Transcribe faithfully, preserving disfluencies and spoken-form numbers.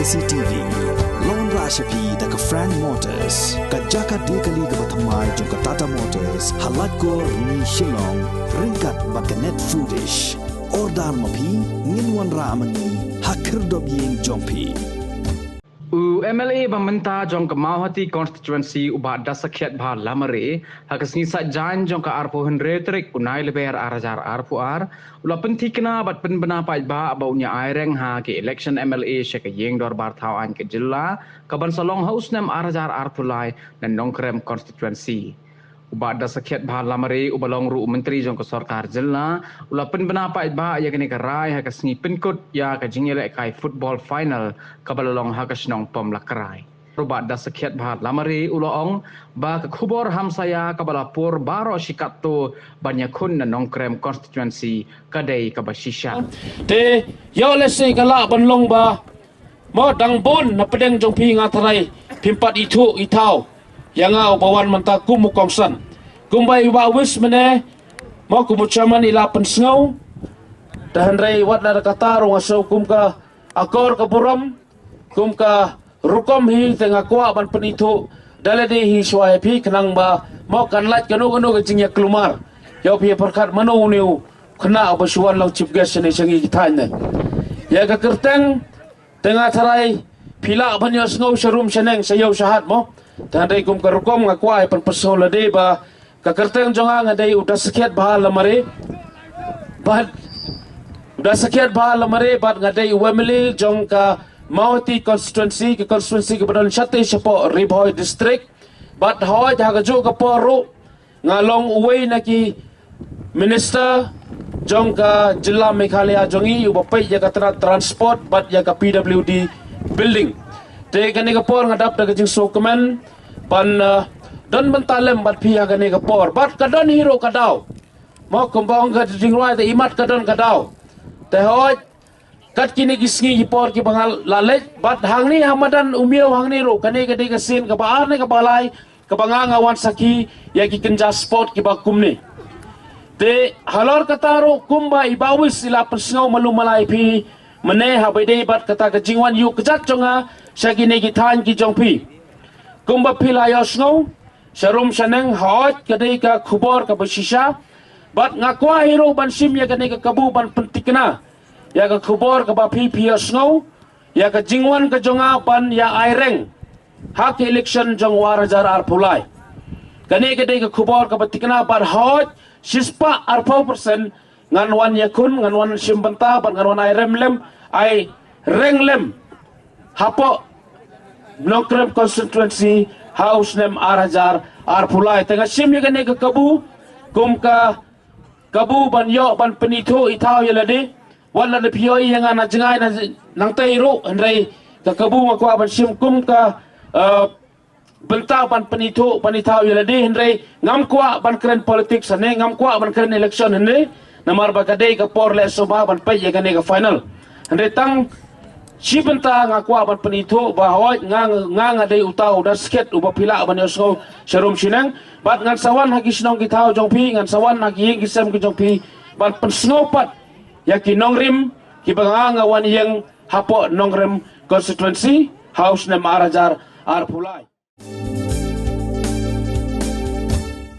C T V. Long ra sha phi da ka Frank Motors, ka jaka de kali kaba thymmai jong ka Tata Motors, ha Laitkor, Rni, Shillong, ryngkat bad ka Net Foodish. Order ma phi, ngin wanrah ma ngi ha khyrdop ïing jong phi. U M L A ba mynta jong ka Mawhati constituency, u Bah Dasakhiatbha Lamare, ha ka sngi Saitjaiñ jong ka arphew hynriew tarik u Nailyber ar hajar arphew ar, u la pynthikna bad pynbna paidbah ba un ïa aireng ha ki election M L A sha ka ïing dorbar thaw aiñ ka jylla, kaban sa long ha u snem ar hajar arphew lai na Nongkrem constituency. U Bah Dasakhiatbha Lamare, uba long ruh u myntri jong ka sorkar jylla, u la pynbna paidbah ïa kane ka rai ha ka sngi pynkut ïa ka jingïalehkai football final kaba la long ha ka shnong Pamlakrai. U Bah Dasakhiatbha Lamare u la ong ba ka khubor hamsaïa kaba la pur baroh shi katto ban ïakhun na Nongkrem constituency ka dei kaba shisha. Te ïoh lehse ka lah ban long ba mo dang bun na pdeng jong phi, nga tharai phim pat ithuh ithaw ïa nga uba wan mynta kum u kongsan. Kumba i Bah Wis mynne, mo kum u chairman i la pynsngew. Te hynrei wat la da kata ruh nga sngew kum ka akor ka burom, kum ka rukom hi, te nga kwah ban pynithuh da lade hi shuwa ïa phi, khnang ba mo kan lait kano kano ka jingïakulmar. Ïoh phi ïa pyrkhat mano une u khynnah uba shu wan long chief guest shane sha ngi ki thaiñ ne. Ïa ka kyrteng, te nga tharai phi lah ban ïohsngew sharum shaneng, sha ïew sha hat mo. Te hynrei kum ka rukom nga kwah ban pynsngew lade ba ka kyrteng jong nga nga dei u Dasakhiatbha Lamare. Bad u Dasakhiatbha Lamare bad nga dei u M L A jong ka Mawhati constituency, ka constituency kaba don shatei shapoh Ri Bhoi district. Bad hooid ha kajuh ka por ruh nga long uwei na ki minister jong ka jylla Meghalaya jong ngi uba peit ïa ka tnat transport bad ïa ka P W D building. Te kane ka por nga dap da ka jingsngewkmen ban, eh, don bynta lem bad phi ha kane ka por. Bad ka don hi ruh ka daw. Mo kumba ong ka jingrwai, te imat ka don ka daw. Te hooid, kat kine ki sngi ki por kiba nga la leit, bad hangne ha madan u Miaw hangne ruh, kane ka dei ka sien kaba ar ne kaba lai kaba nga nga wan sakhi ïa ki kynja sport kiba kumne. Te halor kata ruh kumba i Bah Wis i la pynsngew malu mala ïa phi mynne, haba ïadei bad kata ka jingwan ïuh kjat jong nga sha kine ki thaiñ ki jong phi. Kumba phi la ïohsngew sharum shaneng, hooid ka dei ka khubor kaba shisha. Bad nga kwah hi ruh ban shim ïa kane ka kabu ban pynthikna ïa ka khubor kaba phi phi ïohsngew ïa ka jingwan ka jong nga ban ïa aireng ha ka election jong u ar hajar arphew lai. Kane ka dei ka khubor kaba thikna bad hooid shispah arphew percent ngan wan ïakhun, ngan wan shim bynta bad ngan wan aireng lem, aireng lem hapoh Nongkrem constituency ha u snem ar hajar arphew lai. Te nga shim ïa kane ka kabu kum ka kabu ban ïoh ban pynithuh ithaw ïa lade. Wat la da phi ïohi ïa nga na jngai na nangtei ruh, hynrei ka kabu nga kwah ban shim kum ka, eh, bynta ban pynithuh ban ithaw ïa lade, hynrei ngam kwah ban kren politics hangne, ngam kwah ban kren election hangne. Namar ba ka dei ka por leh sngewbha ban peit ïa kane ka final. Hynrei tang shi bynta nga kwah ban pynithuh ba hooid nga, nga nga dei uta u Dasakhiat uba phi lah ban ïohsngew sharum shaneng. Bad ngan sa wan ha ki shnong ki thaw jong phi, ngan sa wan ha ki ïing ki sem ki jong phi ban pynsngew pat ïa ki nongrim kiba nga nga wan ïeng hapoh Nongkrem constituency ha u snem ar hajar arphew lai.